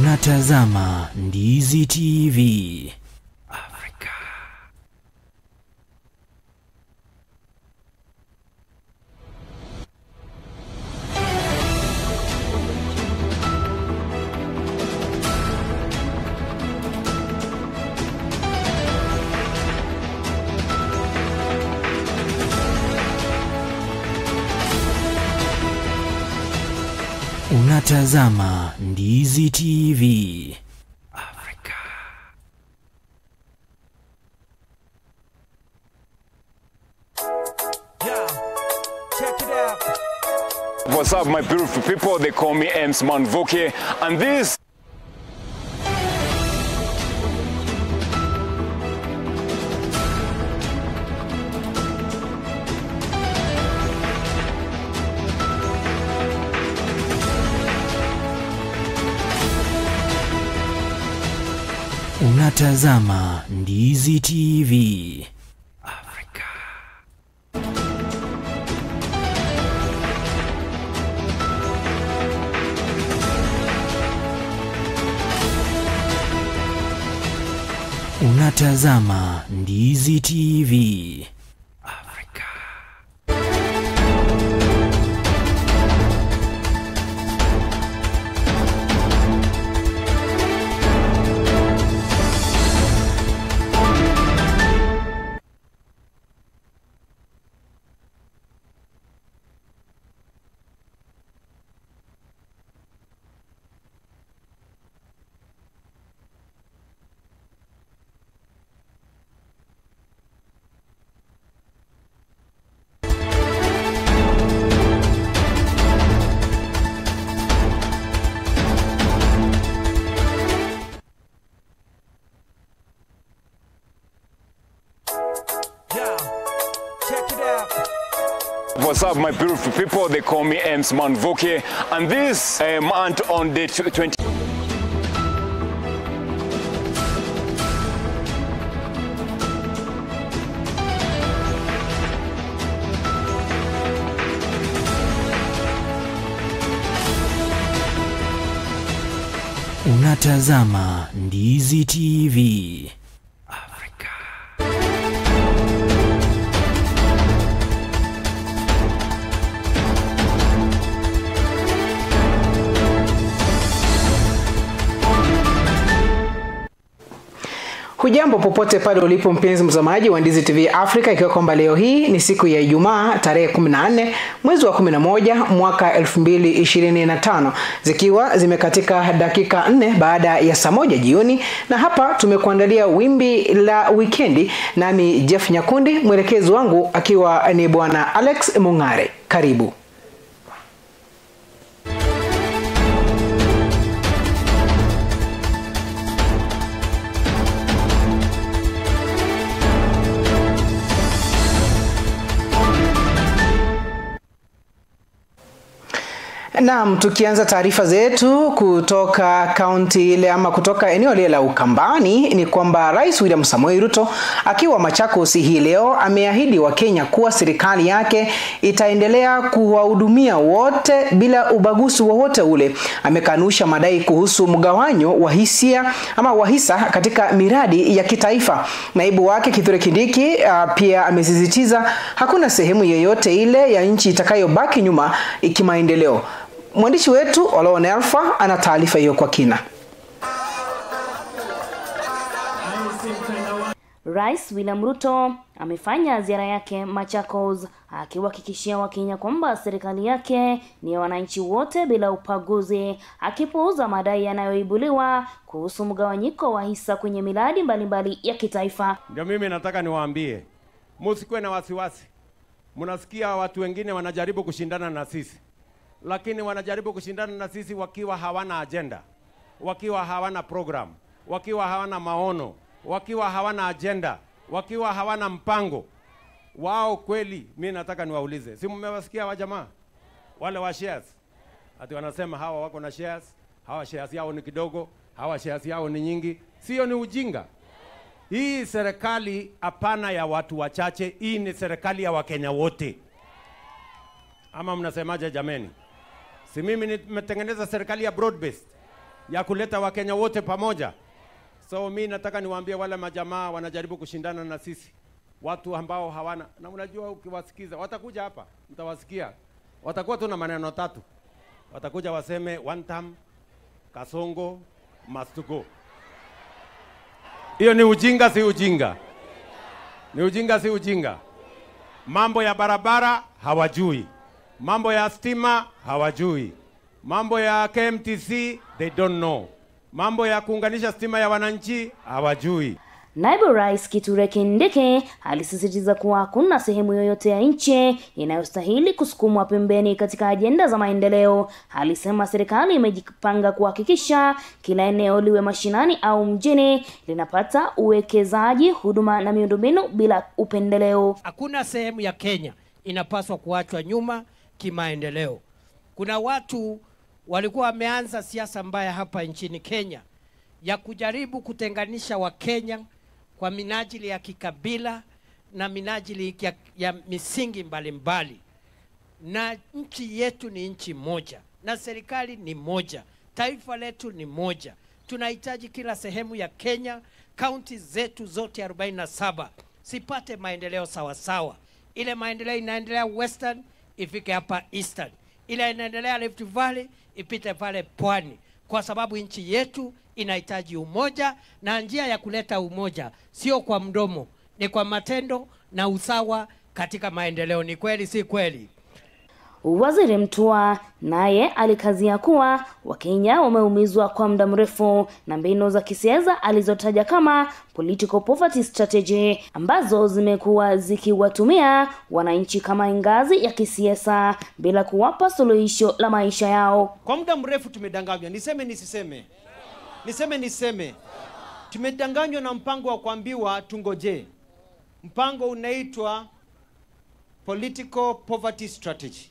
Unatazama Ndizi TV Afrika. Unatazama Ndizi TV Afrika. Yeah, check it out. What's up, my beautiful people? They call me Ems Manvuki, and this Unatazama Ndizi TV Afrika. Unatazama Ndizi TV Afrika. What's up, my beautiful people? They call me Ems Manvuki, and this month on the 20. Unatazama Ndizi TV Afrika. Hujambo popote pale ulipo mpenzi mtazamaji wa Ndizi TV Africa, ikiwa kwamba leo hii ni siku ya Ijumaa tarehe 14 mwezi wa 11 mwaka 2025, zikiwa zimekatika dakika 4 baada ya saa 1 jioni, na hapa tumekuandalia wimbi la wikendi, nami Jeff Nyakundi, mwelekezi wangu akiwa ni bwana Alex Mungare. Karibu. Naam, tukianza taarifa zetu kutoka kaunti ile ama kutoka eneo lile la Ukambani ni kwamba Rais William Samoei Ruto akiwa Machakos hii leo ameahidi Wakenya kuwa serikali yake itaendelea kuwahudumia wote bila ubaguzi wowote ule. Amekanusha madai kuhusu mgawanyo wa hisia ama wa hisa katika miradi ya kitaifa. Naibu wake Kithure Kindiki pia amesisitiza hakuna sehemu yeyote ile ya nchi itakayobaki nyuma ikimaendeleo. Mwandishi wetu Olone Alpha ana taarifa hiyo kwa kina. Rais William Ruto amefanya ziara yake Machakos akiwahakikishia Wakenya kwamba serikali yake ni ya wananchi wote bila ubaguzi, akipuuza madai yanayoibuliwa kuhusu mgawanyiko wa hisa kwenye miradi mbalimbali ya kitaifa. Ndio mimi nataka niwaambie, msikuwe na wasiwasi. Mnasikia watu wengine wanajaribu kushindana na sisi, lakini wanajaribu kushindana na sisi wakiwa hawana agenda, wakiwa hawana program, wakiwa hawana maono, wakiwa hawana agenda, wakiwa hawana mpango wao. Kweli mimi nataka niwaulize, si mmewasikia wa jamaa wale wa shares ati wanasema hawa wako na shares, hawa shares yao ni kidogo, hawa shares yao ni nyingi? Sio, ni ujinga. Hii serikali hapana ya watu wachache, hii ni serikali ya Wakenya wote. Ama mnasemaje jameni? Si mimi nimetengeneza serikali ya broad based. ya kuleta Wakenya wote pamoja. So mi nataka niwaambie wale majamaa wanajaribu kushindana na sisi, watu ambao hawana, na unajua ukiwasikiza watakuja hapa, mtawasikia, watakuwa tu na maneno tatu. Watakuja waseme one term, Kasongo must go. Hiyo ni ujinga, si ujinga? Ni ujinga, si ujinga? Mambo ya barabara hawajui, mambo ya stima hawajui, mambo ya KMTC they don't know, mambo ya kuunganisha stima ya wananchi hawajui. Naibu Rais Kithure Kindiki alisisitiza kuwa hakuna sehemu yoyote ya nchi inayostahili kusukumwa pembeni katika ajenda za maendeleo. Alisema serikali imejipanga kuhakikisha kila eneo, liwe mashinani au mjini, linapata uwekezaji, huduma na miundombinu bila upendeleo. Hakuna sehemu ya Kenya inapaswa kuachwa nyuma kimaendeleo. Kuna watu walikuwa wameanza siasa mbaya hapa nchini Kenya ya kujaribu kutenganisha Wakenya kwa minajili ya kikabila na minajili ya misingi mbalimbali. Na nchi yetu ni nchi moja, na serikali ni moja, taifa letu ni moja. Tunahitaji kila sehemu ya Kenya, kaunti zetu zote 47 sipate maendeleo sawasawa. Ile maendeleo inaendelea Western ifike hapa Eastern, ile inaendelea Rift Valley ipite pale Pwani, kwa sababu nchi yetu inahitaji umoja, na njia ya kuleta umoja sio kwa mdomo, ni kwa matendo na usawa katika maendeleo. Ni kweli, si kweli? Waziri Mutua naye alikazia kuwa Wakenya wameumizwa kwa muda mrefu na mbinu za kisiasa alizotaja kama political poverty strategy, ambazo zimekuwa zikiwatumia wananchi kama ngazi ya kisiasa bila kuwapa suluhisho la maisha yao. Kwa muda mrefu tumedanganywa, niseme nisiseme? Niseme niseme. Tumedanganywa na mpango wa kuambiwa tungoje. Mpango unaitwa political poverty strategy.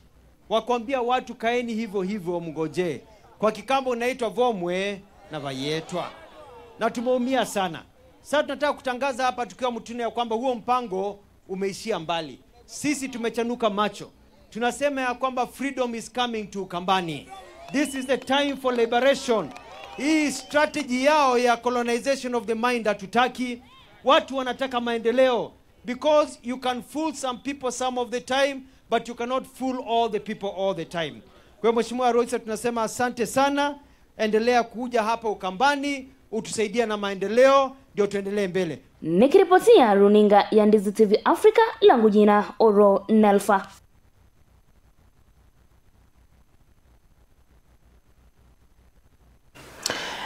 Wakwambia watu kaeni hivyo hivyo mgoje. Kwa Kikambo unaitwa vomwe na vayetwa. Na tumeumia sana. Sasa tunataka kutangaza hapa tukiwa Mutune ya kwamba huo mpango umeishia mbali. Sisi tumechanuka macho. Tunasema ya kwamba freedom is coming to Ukambani. This is the time for liberation. Hii strategy yao ya colonization of the mind hatutaki. Watu wanataka maendeleo. Because you can fool some people some of the time, but you cannot fool all the people all the time. Kwa hiyo Mheshimiwa Rais, tunasema asante sana. Endelea kuja hapa Ukambani, utusaidia na maendeleo, ndio tuendelee mbele. Nikiripotia runinga ya Ndizi TV Africa, langu jina Oro Nelfa.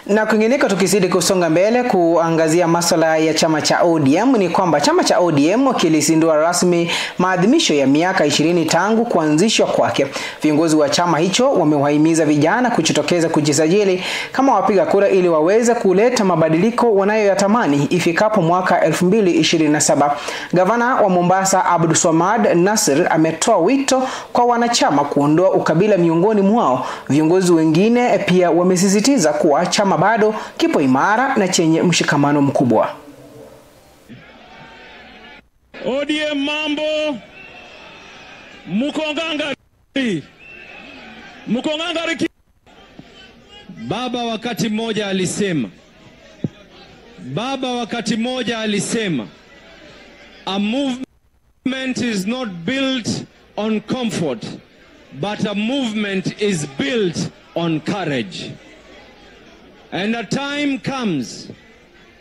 Na kwingineko, tukizidi kusonga mbele kuangazia masuala ya chama cha ODM, ni kwamba chama cha ODM kilizindua rasmi maadhimisho ya miaka 20 tangu kuanzishwa kwake. Viongozi wa chama hicho wamewahimiza vijana kujitokeza kujisajili kama wapiga kura ili waweze kuleta mabadiliko wanayoyatamani ifikapo mwaka 2027. Gavana wa Mombasa Abdulswamad Nasir ametoa wito kwa wanachama kuondoa ukabila miongoni mwao. Viongozi wengine pia wamesisitiza kuwa chama bado kipo imara na chenye mshikamano mkubwa. ODM mambo, mukongangari. Mukongangari. Baba wakati mmoja alisema, a movement is not built on comfort, but a movement is built on courage. And a time comes,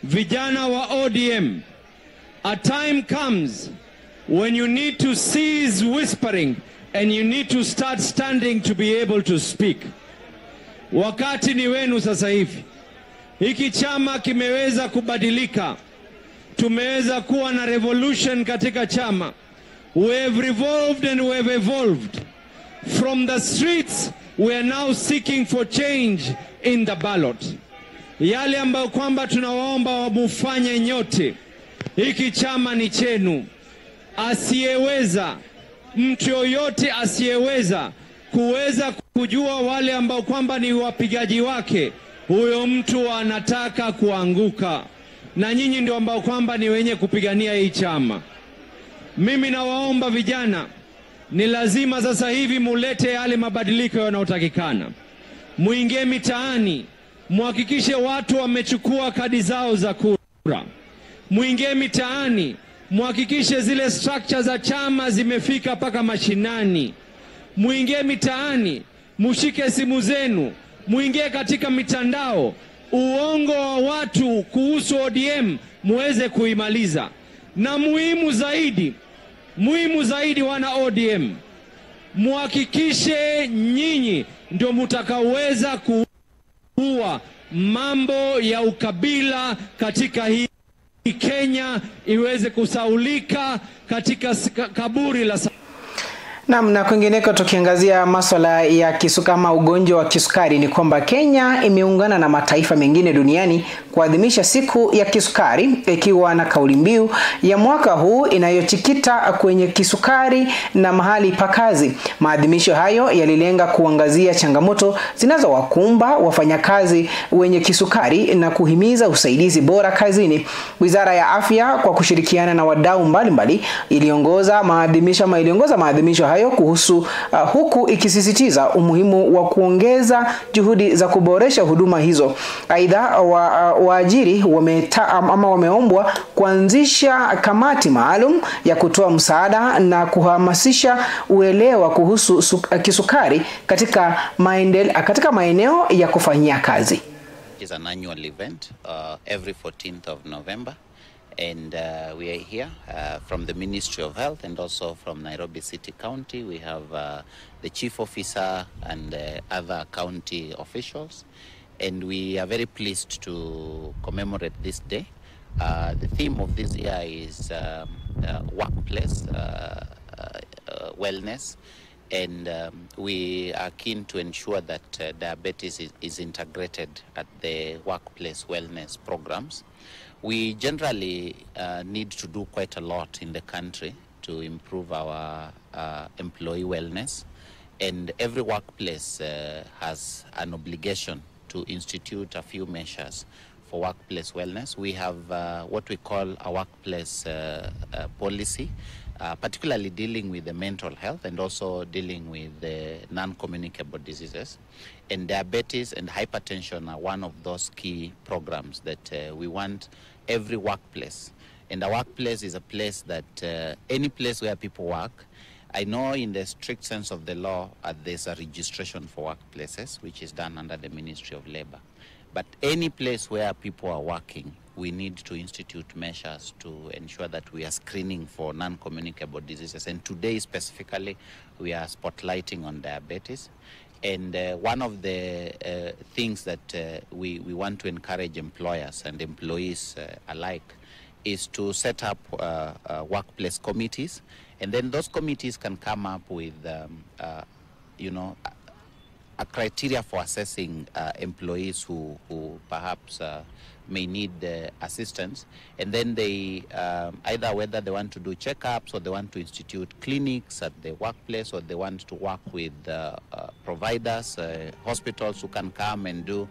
vijana wa ODM, a time comes when you need to cease whispering and you need to start standing to be able to speak. Wakati ni wenu sasa hivi. Hiki chama kimeweza kubadilika. Tumeweza kuwa na revolution katika chama. We have revolved and we have evolved. From the streets, we are now seeking for change in the ballot. Yale ambayo kwamba tunawaomba wamufanye nyote. Hiki chama ni chenu. Asiyeweza, mtu yoyote asiyeweza kuweza kujua wale ambao kwamba ni wapigaji wake, huyo mtu anataka kuanguka. Na nyinyi ndio ambao kwamba ni wenye kupigania hii chama. Mimi nawaomba vijana, ni lazima sasa hivi mulete yale mabadiliko yanayotakikana. Muingie mitaani, muhakikishe watu wamechukua kadi zao za kura. Muingie mitaani, muhakikishe zile structure za chama zimefika paka mashinani. Muingie mitaani, mushike simu zenu, muingie katika mitandao. Uongo wa watu kuhusu ODM muweze kuimaliza. Na muhimu zaidi wana ODM, muhakikishe nyinyi ndio mtakaoweza kuua mambo ya ukabila katika hii Kenya iweze kusaulika katika kaburi la. Naam, na kwingineko tukiangazia masuala ya kisukari, ugonjwa wa kisukari, ni kwamba Kenya imeungana na mataifa mengine duniani kuadhimisha siku ya kisukari ikiwa na kauli mbiu ya mwaka huu inayochikita kwenye kisukari na mahali pa kazi. Maadhimisho hayo yalilenga kuangazia changamoto zinazowakumba wafanyakazi wenye kisukari na kuhimiza usaidizi bora kazini. Wizara ya Afya kwa kushirikiana na wadau mbalimbali iliongoza maadhimisho hayo kuhusu huku ikisisitiza umuhimu wa kuongeza juhudi za kuboresha huduma hizo. Aidha, waajiri wameombwa kuanzisha kamati maalum ya kutoa msaada na kuhamasisha uelewa kuhusu kisukari katika maeneo ya kufanyia kazi. It is an annual event every 14th of November. And we are here from the Ministry of Health and also from Nairobi City County. We have the chief officer and other county officials. And we are very pleased to commemorate this day. The theme of this year is workplace wellness. And we are keen to ensure that diabetes is integrated at the workplace wellness programs. We generally need to do quite a lot in the country to improve our employee wellness, and every workplace has an obligation to institute a few measures for workplace wellness. We have what we call a workplace policy, particularly dealing with the mental health and also dealing with the non-communicable diseases. And diabetes and hypertension are one of those key programs that we want every workplace. And a workplace is a place that any place where people work. I know in the strict sense of the law, there's a registration for workplaces, which is done under the Ministry of Labor. But any place where people are working, we need to institute measures to ensure that we are screening for non-communicable diseases. And today specifically, we are spotlighting on diabetes. And one of the things that we want to encourage employers and employees alike is to set up workplace committees. And then those committees can come up with, a criteria for assessing employees who perhaps may need assistance. And then they either whether they want to do checkups or they want to institute clinics at the workplace, or they want to work with providers, hospitals who can come and do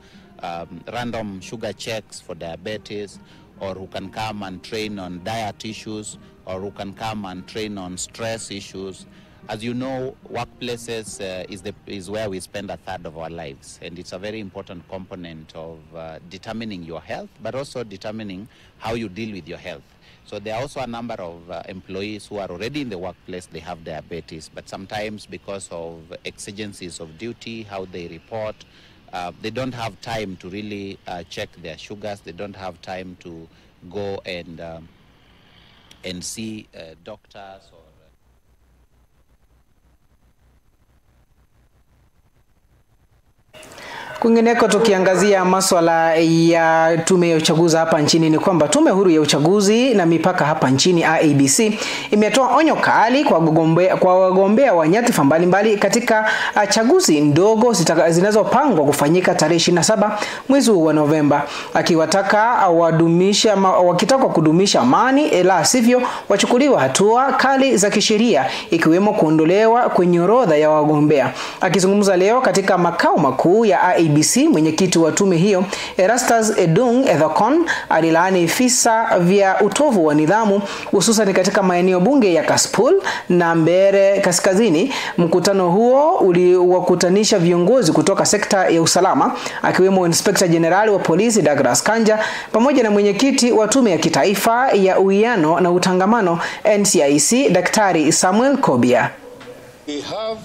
random sugar checks for diabetes, or who can come and train on diet issues, or who can come and train on stress issues. As you know, workplaces is where we spend a third of our lives, and it's a very important component of determining your health, but also determining how you deal with your health. So there are also a number of employees who are already in the workplace, they have diabetes, but sometimes because of exigencies of duty, how they report, they don't have time to really check their sugars, they don't have time to go and see doctors or Kwingineko tukiangazia masuala ya tume ya uchaguzi hapa nchini ni kwamba Tume Huru ya Uchaguzi na Mipaka hapa nchini IEBC imetoa onyo kali kwa wagombea wa nyadhifa mbalimbali katika chaguzi ndogo zinazopangwa kufanyika tarehe 27 mwezi wa Novemba, akiwataka wakitaka kudumisha amani, la sivyo wachukuliwa hatua kali za kisheria ikiwemo kuondolewa kwenye orodha ya wagombea. Akizungumza leo katika makao makuu ya IEBC IEBC, mwenyekiti wa tume hiyo Erastus Edung Ethekon alilaani visa vya utovu wa nidhamu hususan katika maeneo bunge ya Kasipul na Mbeere Kaskazini. Mkutano huo uliwakutanisha viongozi kutoka sekta ya usalama akiwemo Inspector General wa polisi Douglas Kanja pamoja na mwenyekiti wa tume ya kitaifa ya uwiano na utangamano NCIC Daktari Samuel Kobia. We have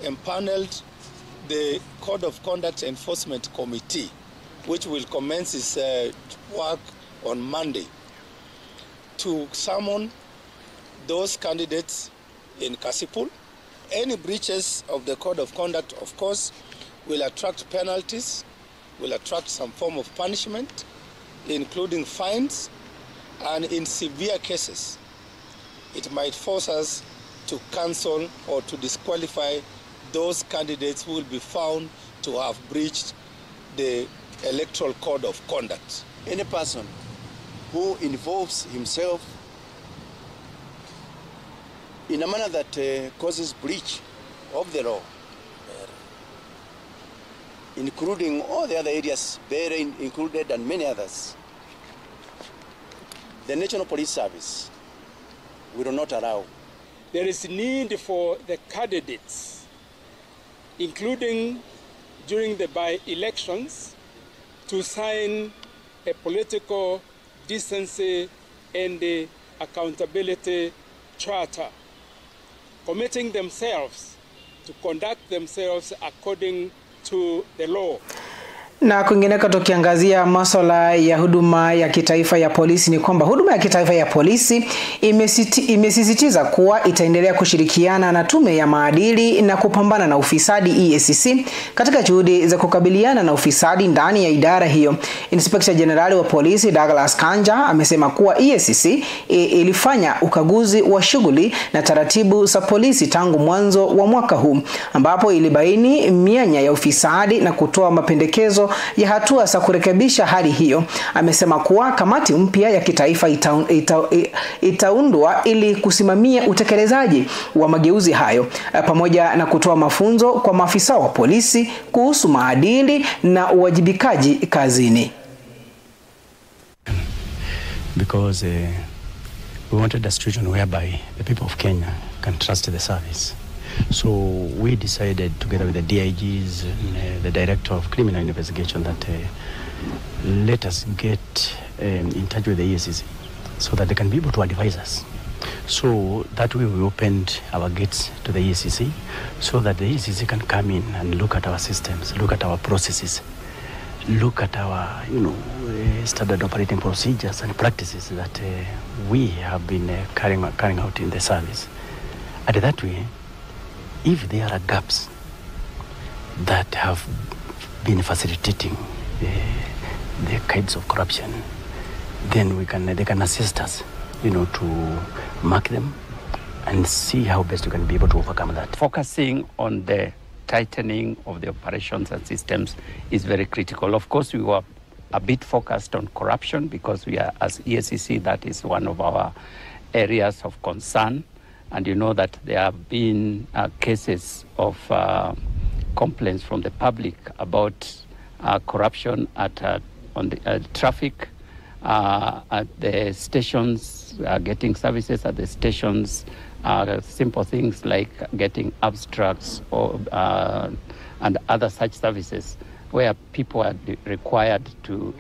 empaneled the Code of Conduct Enforcement Committee, which will commence its work on Monday, to summon those candidates in Kasipul. Any breaches of the Code of Conduct, of course, will attract penalties, will attract some form of punishment, including fines, and in severe cases, it might force us to cancel or to disqualify those candidates who will be found to have breached the Electoral Code of Conduct. Any person who involves himself in a manner that causes breach of the law, including all the other areas, Mbeere included and many others, the National Police Service will not allow. There is need for the candidates, including during the by-elections, to sign a political decency and the accountability charter, committing themselves to conduct themselves according to the law. Na kwingineko, tukiangazia masuala ya huduma ya kitaifa ya polisi, ni kwamba huduma ya kitaifa ya polisi imesisitiza kuwa itaendelea kushirikiana na tume ya maadili na kupambana na ufisadi EACC katika juhudi za kukabiliana na ufisadi ndani ya idara hiyo. Inspector General wa polisi Douglas Kanja amesema kuwa EACC ilifanya ukaguzi wa shughuli na taratibu za polisi tangu mwanzo wa mwaka huu, ambapo ilibaini mianya ya ufisadi na kutoa mapendekezo ya hatua za kurekebisha hali hiyo. Amesema kuwa kamati mpya ya kitaifa itaundwa ili kusimamia utekelezaji wa mageuzi hayo, pamoja na kutoa mafunzo kwa maafisa wa polisi kuhusu maadili na uwajibikaji kazini. Because we wanted a situation whereby the people of Kenya can trust the service. So we decided together with the DIGs and the Director of Criminal Investigation that let us get in touch with the EACC so that they can be able to advise us. So that way we opened our gates to the EACC so that the EACC can come in and look at our systems, look at our processes, look at our, standard operating procedures and practices that we have been carrying out in the service. And that way, if there are gaps that have been facilitating the kinds of corruption, then they can assist us, to mark them and see how best we can be able to overcome that. Focusing on the tightening of the operations and systems is very critical. Of course, we were a bit focused on corruption because we are, as EACC, that is one of our areas of concern. And you know that there have been cases of complaints from the public about corruption at on the traffic, at the stations, getting services at the stations, simple things like getting abstracts or and other such services where people are required to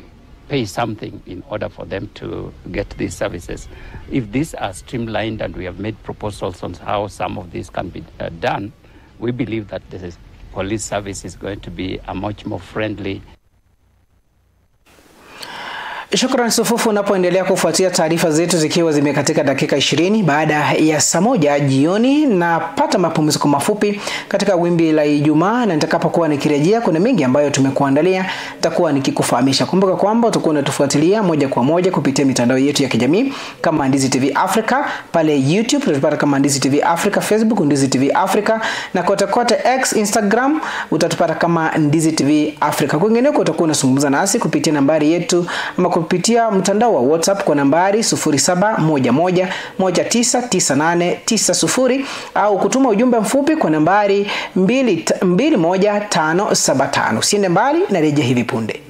pay something in order for them to get these services. If these are streamlined, and we have made proposals on how some of these can be done, we believe that the police service is going to be a much more friendly. Shukran sufufu unapoendelea kufuatia taarifa zetu zikiwa zimekatika dakika 20 baada ya saa 1 jioni, na pata mapumziko mafupi katika wimbi la Ijumaa, na nitakapokuwa nikirejea kuna mengi ambayo tumekuandalia nitakuwa nikikufahamisha. Kumbuka kwamba utakuwa unatufuatilia moja kwa moja kupitia mitandao yetu ya kijamii kama Ndizi TV Africa pale YouTube, utatupata kama Ndizi TV Africa, Facebook Ndizi TV Africa, na kote kote X, Instagram utatupata kama Ndizi TV Africa. Kwingineko utakuwa unazungumza nasi kupitia nambari yetu ama kupitia mtandao wa WhatsApp kwa nambari 0711199890 au kutuma ujumbe mfupi kwa nambari 21575. Usiende mbali, na rejea hivi punde.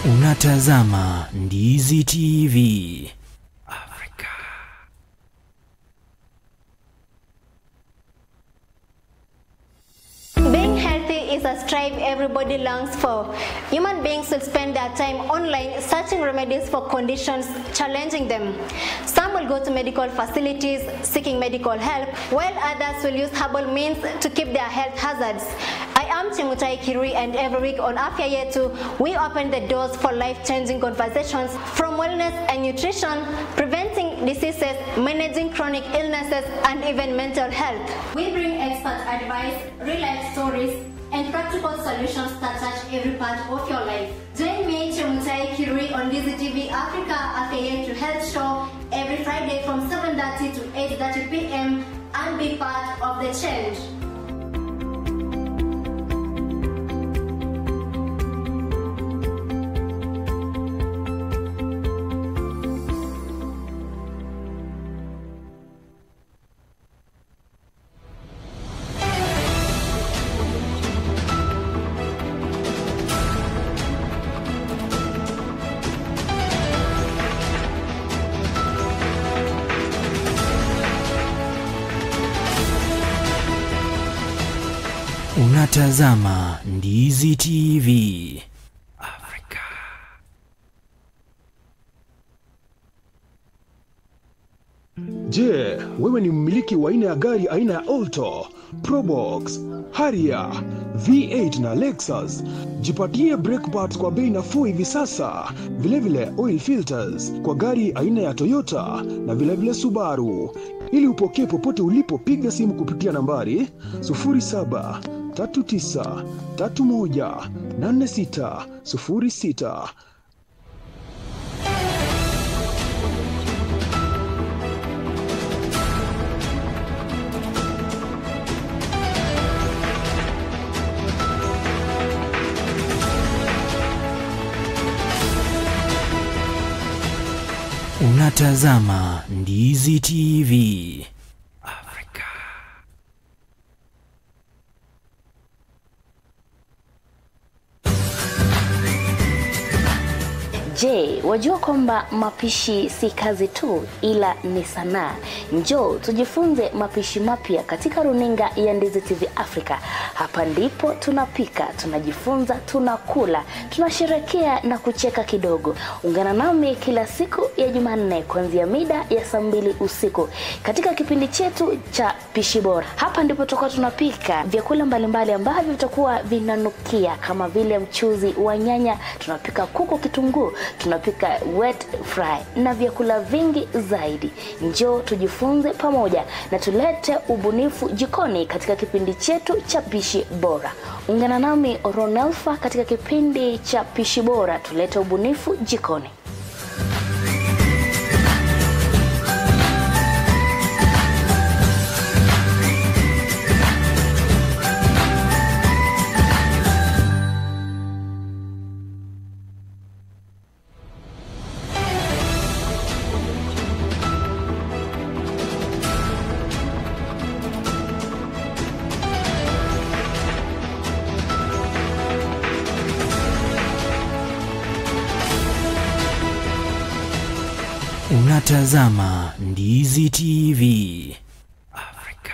Unatazama Ndizi TV Afrika. Being healthy is a strive everybody longs for. Human beings will spend their time online searching remedies for conditions challenging them. Some will go to medical facilities seeking medical help, while others will use herbal means to keep their health hazards. I am Chemutai Kirui, and every week on Afya Yetu, we open the doors for life-changing conversations from wellness and nutrition, preventing diseases, managing chronic illnesses, and even mental health. We bring expert advice, real-life stories, and practical solutions that touch every part of your life. Join me, Chemutai Kirui, on Ndizi TV Africa Afya Yetu Health Show every Friday from 7:30 to 8:30 p.m. and be part of the change. Unatazama Ndizi TV Afrika. Je, wewe ni mmiliki wa aina ya gari aina ya Alto, Probox, Harrier, V8 na Lexus? Jipatie brake parts kwa bei nafuu hivi sasa. Vilevile oil filters kwa gari aina ya Toyota na vilevile Subaru. Ili upokee popote ulipo, piga simu kupitia nambari 0739318606. Unatazama Ndizi TV Afrika. Je, wajua kwamba mapishi si kazi tu ila ni sanaa? Njoo tujifunze mapishi mapya katika runinga ya Ndizi TV Africa. Hapa ndipo tunapika, tunajifunza, tunakula, tunasherehekea na kucheka kidogo. Ungana nami kila siku ya Jumanne kuanzia mida ya saa 2 usiku katika kipindi chetu cha Pishi Bora. Hapa ndipo tutakuwa tunapika vyakula mbalimbali ambavyo vitakuwa vinanukia kama vile mchuzi wa nyanya, tunapika kuku kitunguu, tunapika wet fry na vyakula vingi zaidi. Njoo tujifunze pamoja na tulete ubunifu jikoni katika kipindi chetu cha Pishi Bora. Ungana nami Ronalfa katika kipindi cha Pishi Bora, tulete ubunifu jikoni. Unatazama Ndizi TV Afrika.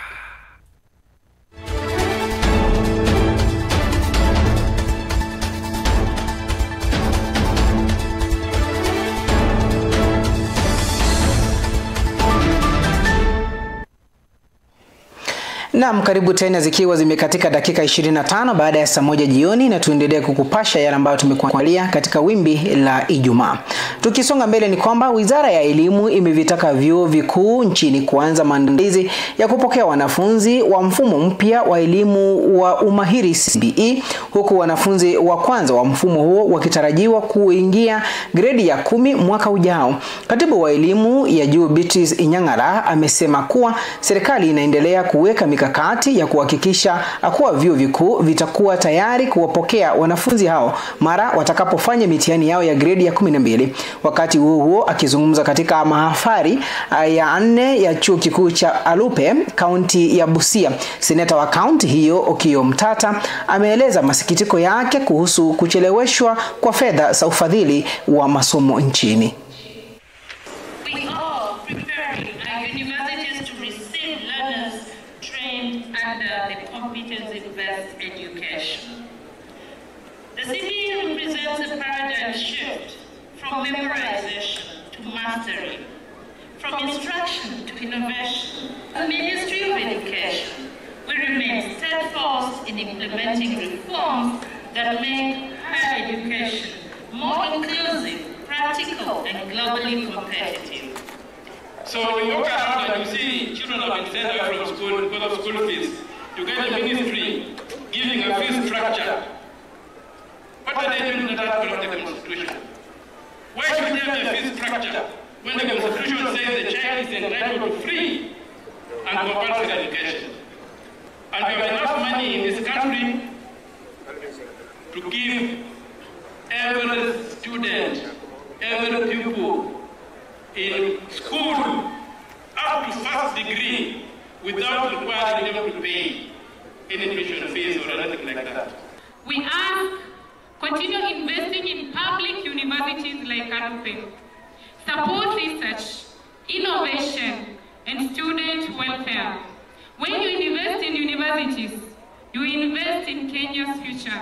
Na Naam, karibu tena zikiwa zimekatika dakika 25 baada ya saa 1 jioni, na tuendelee kukupasha yale ambayo tumekuandalia katika wimbi la Ijumaa. Tukisonga mbele ni kwamba Wizara ya Elimu imevitaka vyuo vikuu nchini kuanza maandalizi ya kupokea wanafunzi wa mfumo mpya wa elimu wa umahiri CBE, huku wanafunzi wa kwanza wa mfumo huo wakitarajiwa kuingia gredi ya 10 mwaka ujao. Katibu wa Elimu ya Juu Beatrice Inyang'ara amesema kuwa serikali inaendelea kuweka mikakati ya kuhakikisha kuwa vyuo vikuu vitakuwa tayari kuwapokea wanafunzi hao mara watakapofanya mitihani yao ya gredi ya 12. Wakati huo huo, akizungumza katika mahafali ya 4 ya chuo kikuu cha Alupe, kaunti ya Busia, seneta wa kaunti hiyo Okiya Mtata ameeleza masikitiko yake kuhusu kucheleweshwa kwa fedha za ufadhili wa masomo nchini. We are preparing our universities to receive learners trained under the competency-based education. The CBE represents a paradigm shift from memorization to mastery, from instruction to innovation. The Ministry of Education will remain steadfast in implementing reforms that make higher education more inclusive, practical, and globally competitive. So you walk around and you see children have been sent away from school because of school fees. You get the ministry giving a fee structure. What are they doing that part of the Constitution? Why should they have a fee structure when the Constitution says the child is entitled to free and compulsory education? And we have enough money in this country to give every student, every pupil in school up to first degree without requiring them to pay any tuition fees or anything like that. We ask, continue investing in public universities like Alupe. Support research, innovation, and student welfare. When you invest in universities, you invest in Kenya's future.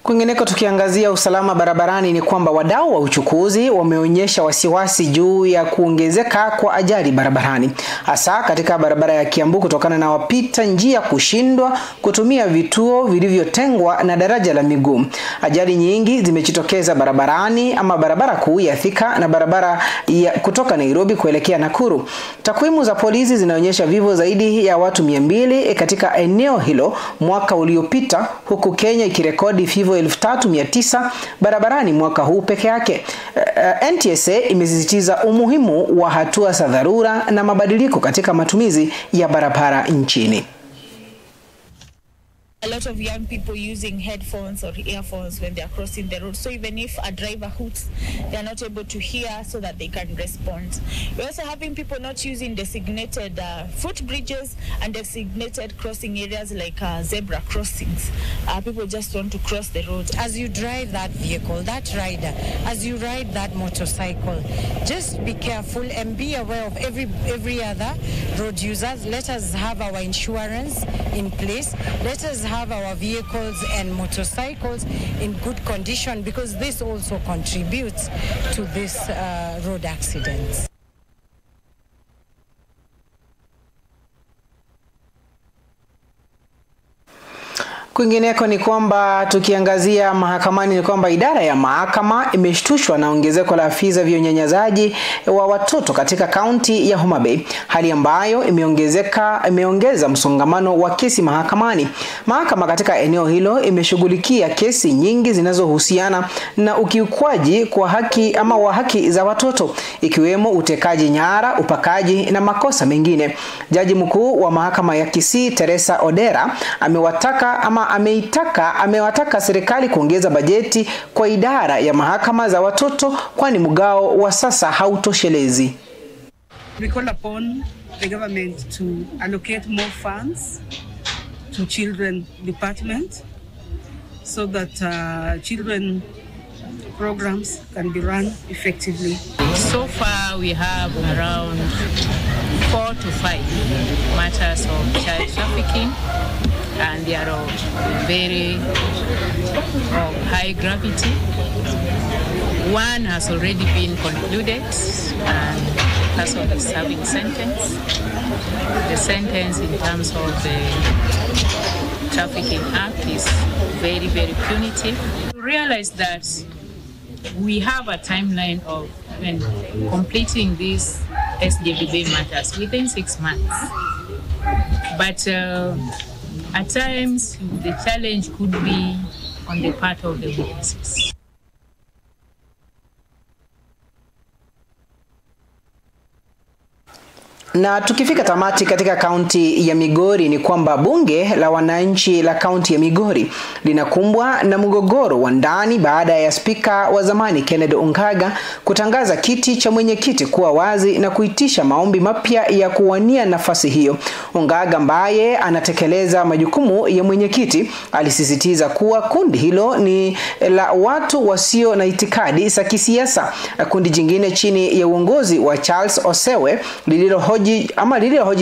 Kwingineko, tukiangazia usalama barabarani ni kwamba wadau wa uchukuzi wameonyesha wasiwasi juu ya kuongezeka kwa ajali barabarani, hasa katika barabara ya Kiambu kutokana na wapita njia kushindwa kutumia vituo vilivyotengwa na daraja la miguu. Ajali nyingi zimejitokeza barabarani ama barabara kuu ya Thika na barabara ya kutoka Nairobi kuelekea Nakuru. Takwimu za polisi zinaonyesha vifo zaidi ya watu 200 katika eneo hilo mwaka uliopita, huku Kenya ikirekodi vifo 3900 barabarani mwaka huu peke yake. NTSA imesisitiza umuhimu wa hatua za dharura na mabadiliko katika matumizi ya barabara nchini. A lot of young people using headphones or earphones when they are crossing the road. So even if a driver hoots, they are not able to hear so that they can respond. We're also having people not using designated footbridges and designated crossing areas like zebra crossings. People just want to cross the road. As you drive that vehicle, that rider, as you ride that motorcycle, just be careful and be aware of every other road users. Let us have our insurance in place. Let us have our vehicles and motorcycles in good condition, because this also contributes to this road accidents. Kwingineko ni kwamba tukiangazia mahakamani ni kwamba idara ya mahakama imeshtushwa na ongezeko la visa vya unyanyasaji wa watoto katika kaunti ya Homa Bay, hali ambayo imeongeza msongamano wa kesi mahakamani. Mahakama katika eneo hilo imeshughulikia kesi nyingi zinazohusiana na ukiukwaji kwa haki ama wa haki za watoto, ikiwemo utekaji nyara, upakaji na makosa mengine. Jaji mkuu wa mahakama ya Kisii Teresa Odera amewataka serikali kuongeza bajeti kwa idara ya mahakama za watoto, kwani mgao wa sasa hautoshelezi. We call upon the government to allocate more funds to children department so that children programs can be run effectively. So far we have around 4 to 5 matters of child trafficking, and they are of very high high gravity. One has already been concluded and the person is serving sentence. The sentence in terms of the Trafficking Act is very, very punitive. We realize that we have a timeline of when completing these SJVB matters within 6 months. But at times, the challenge could be on the part of the witnesses. Na tukifika tamati katika kaunti ya Migori ni kwamba bunge la wananchi la kaunti ya Migori linakumbwa na mgogoro wa ndani baada ya spika wa zamani Kennedy Ung'aga kutangaza kiti cha mwenyekiti kuwa wazi na kuitisha maombi mapya ya kuwania nafasi hiyo. Ung'aga ambaye anatekeleza majukumu ya mwenyekiti alisisitiza kuwa kundi hilo ni la watu wasio na itikadi za kisiasa. Kundi jingine chini ya uongozi wa Charles Osewe lililohoji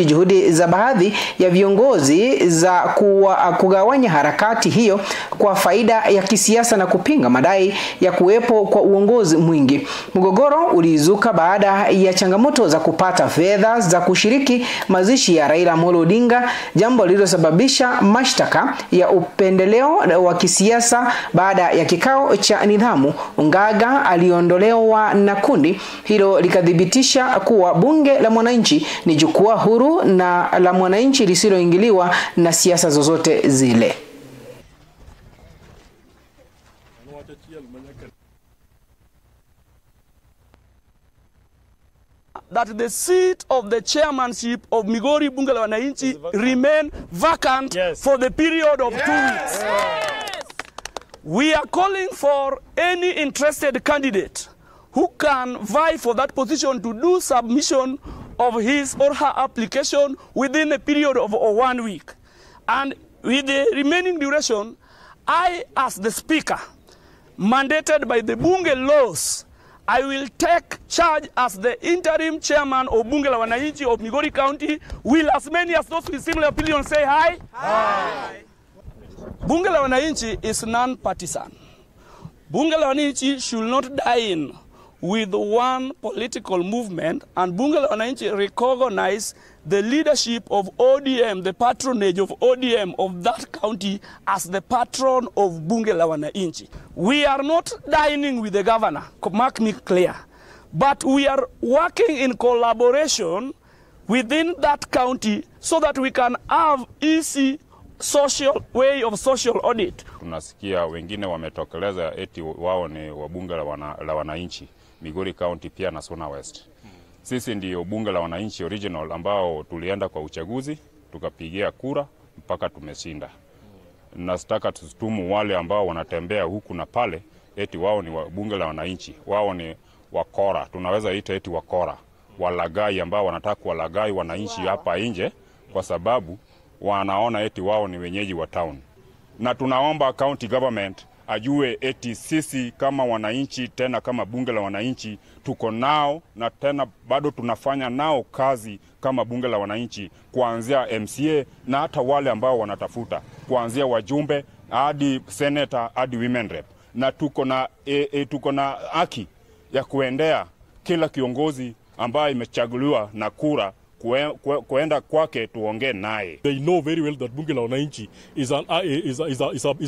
juhudi za baadhi ya viongozi za kugawanya harakati hiyo kwa faida ya kisiasa na kupinga madai ya kuwepo kwa uongozi mwingi. Mgogoro ulizuka baada ya changamoto za kupata fedha za kushiriki mazishi ya Raila Amolo Odinga, jambo lililosababisha mashtaka ya upendeleo wa kisiasa. Baada ya kikao cha nidhamu, Ung'aga aliondolewa na kundi hilo likathibitisha kuwa bunge la mwananchi ni jukwaa huru na la mwananchi lisiloingiliwa na siasa zozote zile. That the seat of the chairmanship of Migori Bunge la Wananchi remain vacant for the period of 2 weeks. Yes. We are calling for any interested candidate who can vie for that position to do submission of his or her application within a period of 1 week. And with the remaining duration, I, as the speaker, mandated by the Bunge laws, I will take charge as the interim chairman of Bunge la Wananchi of Migori County. Will as many as those with similar opinion say hi? Hi. Bunge la Wananchi is non-partisan. Bunge la Wananchi should not dine with one political movement, and Bunge la Wananchi recognize the leadership of ODM, the patronage of ODM of that county as the patron of Bunge la Wananchi. We are not dining with the governor, mark me clear, but we are working in collaboration within that county so that we can have easy social way of social audit. Tunasikia wengine wametokeleza eti wao ni wabunge la wananchi Migori County pia na Suna West. Sisi ndio bunge la wananchi original ambao tulienda kwa uchaguzi, tukapigia kura mpaka tumeshinda. Nataka tustumu wale ambao wanatembea huku na pale eti wao ni bunge la wananchi, wao ni wakora, tunaweza ita eti wakora, walagai ambao wanataka kuwalagai wananchi hapa nje kwa sababu wanaona eti wao ni wenyeji wa town. Na tunaomba county government ajue eti sisi kama wananchi, tena kama bunge la wananchi tuko nao na tena bado tunafanya nao kazi kama bunge la wananchi, kuanzia MCA na hata wale ambao wanatafuta, kuanzia wajumbe hadi senator hadi women rep. Na tuko na haki ya kuendea kila kiongozi ambaye imechaguliwa na kura kuenda kwake tuongee naye. They know very well that Bunge la Wananchi is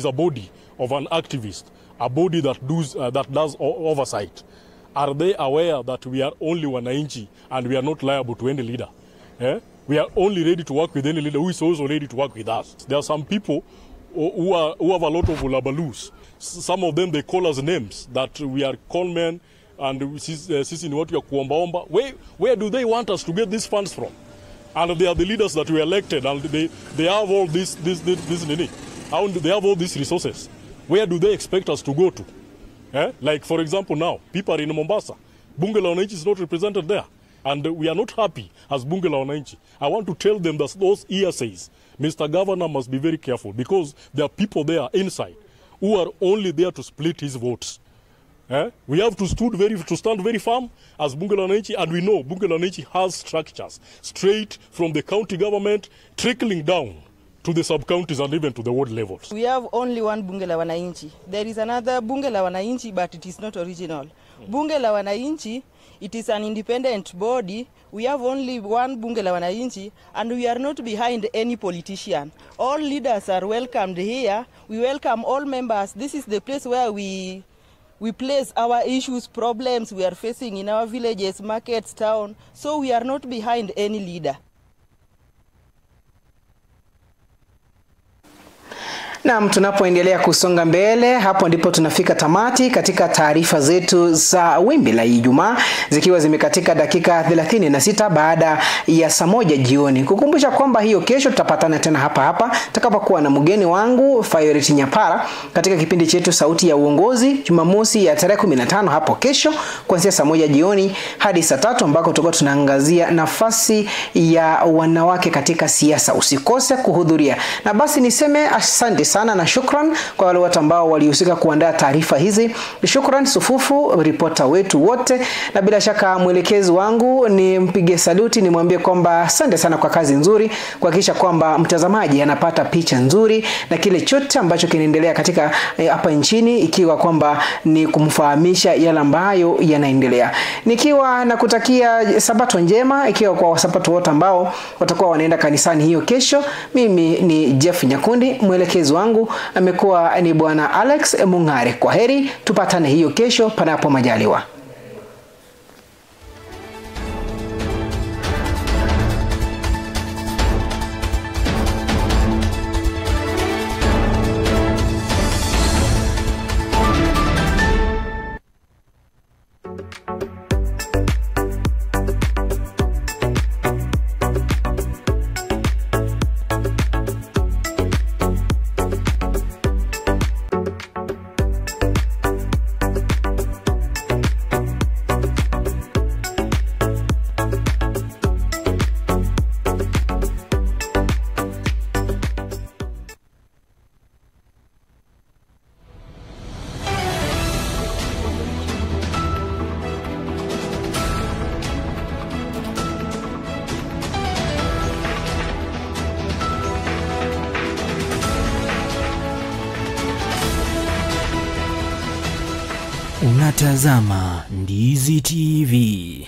a body of an activist, a body that does oversight. Are they aware that we are only wananchi and we are not liable to any leader? Eh? We are only ready to work with any leader who is also ready to work with us. There are some people who have a lot of ulabaloos. Some of them, they call us names that we are con men and sisi ni watu ya kuombaomba. Where do they want us to get these funds from? And they are the leaders that we elected, and they have all this nini. They have all these resources. Where do they expect us to go to? Eh? Like, for example, now, people are in Mombasa. Bunge la Wananchi is not represented there. And we are not happy as Bunge la Wananchi. I want to tell them that those ESAs, Mr. Governor must be very careful, because there are people there inside who are only there to split his votes. Eh? We have to stand very firm as Bunge la Wananchi, and we know Bunge la Wananchi has structures straight from the county government trickling down to the sub-counties and even to the ward levels. We have only one Bunge la Wananchi. There is another Bunge la Wananchi, but it is not original. Bunge la Wananchi, it is an independent body. We have only one Bunge la Wananchi, and we are not behind any politician. All leaders are welcomed here. We welcome all members. This is the place where we place our issues, problems we are facing in our villages, markets, town. So we are not behind any leader. Naam, tunapoendelea kusonga mbele, hapo ndipo tunafika tamati katika taarifa zetu za Wimbi la Ijumaa, zikiwa zimekatika dakika 36 baada ya saa 1 jioni. Kukumbusha kwamba hiyo kesho tutapatana tena hapa hapa tutakapokuwa na mgeni wangu Violet Nyapara katika kipindi chetu Sauti ya Uongozi, Jumamosi ya tarehe 15 hapo kesho kuanzia saa 1 jioni hadi saa 3, ambako tutakuwa tunaangazia nafasi ya wanawake katika siasa. Usikose kuhudhuria. Na basi niseme asante sana na shukran kwa wale watu ambao walihusika kuandaa taarifa hizi. Shukran Sufufu, ripota wetu wote, na bila shaka mwelekezi wangu ni mpige saluti, nimwambie kwamba asante sana kwa kazi nzuri, kuhakikisha kwamba mtazamaji anapata picha nzuri na kile chote ambacho kinaendelea katika hapa nchini, ikiwa kwamba ni kumfahamisha yale ambayo yanaendelea. Nikiwa nakutakia Sabato njema, ikiwa kwa Sabato wote ambao watakuwa wanaenda kanisani hiyo kesho. Mimi ni Jeff Nyakundi, mwelekezi wangu amekuwa ni Bwana Alex Mungare. Kwa heri, tupatane hiyo kesho panapo majaliwa. Unatazama Ndizi TV.